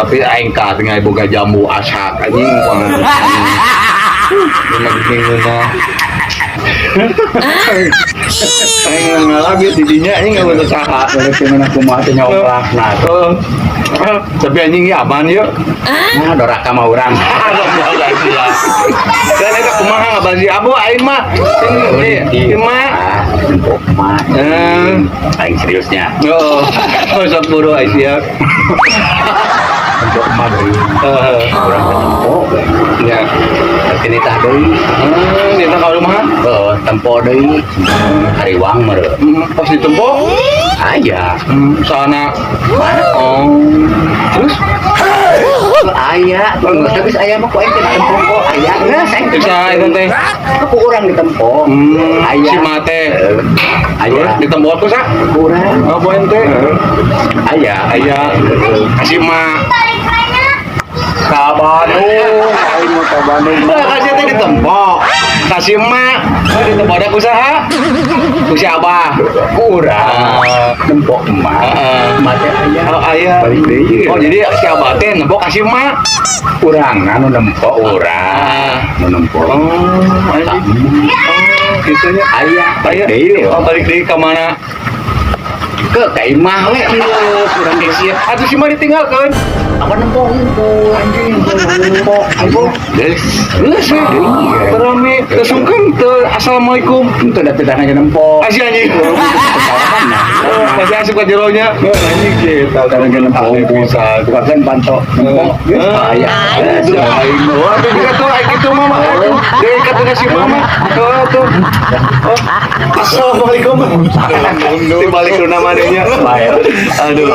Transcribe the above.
Tapi aing ka tinggal boga jambu asak anjing pangan. Ini mah ngeunah. Aing ngalami di dinya anjing nggak usaha. Balik gimana kumaha teh nyoplak nah. Oh. Tapi anjing ya aman yuk. Nah, doraka mah urang. Dan eta kumaha ngabansi abu aing mah. Ini mah. Ah, nempok mah. Eh. Aing seriusnya. Oh, oh sok buru aing siap. Nempok mah deui. Heeh. Urang teh tempo. Ya. Tapi nitah deui. Nitah ka rumah. Heeh, tempo deui. Hariwang meureun. Pas ditempo, Aya. Sana. Mana? Oh. Terus Aya, tapi aya mah ku aing teh ditempo kok aya. Geus aing teh. Bisa eta teh. Ku urang ditempo. Aya. Si mate. Aya. Terus ditempo ku sa? Ku urang. Oh, poin teh. Aya. Aya. Kasih ma. Ka Bandung, aing mah ka Bandung. Nah, kasih teh ditempo. Kasih ma. Oh, ditempo ada ku saha? Ku si Abah. Ku urang. Ah. Nempo emak. Heeh. Emak teh aya. Oh, aya. Balik deui. Oh, jadi si Abah teh nempo kasih ma. Urang anu nempo urang. Ah. Nu nempo. Oh, anjing. Oh, gitu nya. Aya, balik Aya. deui. Oh, balik deui ka mana? Ke imah we geus urang ge Sia. Atuh si mah ditinggalkeun. Apa nempo hungkul Anjing. Nempo. Nempo. Geus. Geus we. Terami teu sungkeun teu assalamualaikum. Itu da teh nempo. Asih anjing. Oh, masih asup ka jero nya. Anjing gitu. Karena ge nempo hungkul. Bisa. Bukan panto nempo. Eh. Aya. Aduh, aing mah. Wah, tuh juga tuh aing gitu mama. Aduh, dekat dengan si mama. Tuh, tuh. Oh, assalamualaikum. Dibalik ke namanya. Aduh.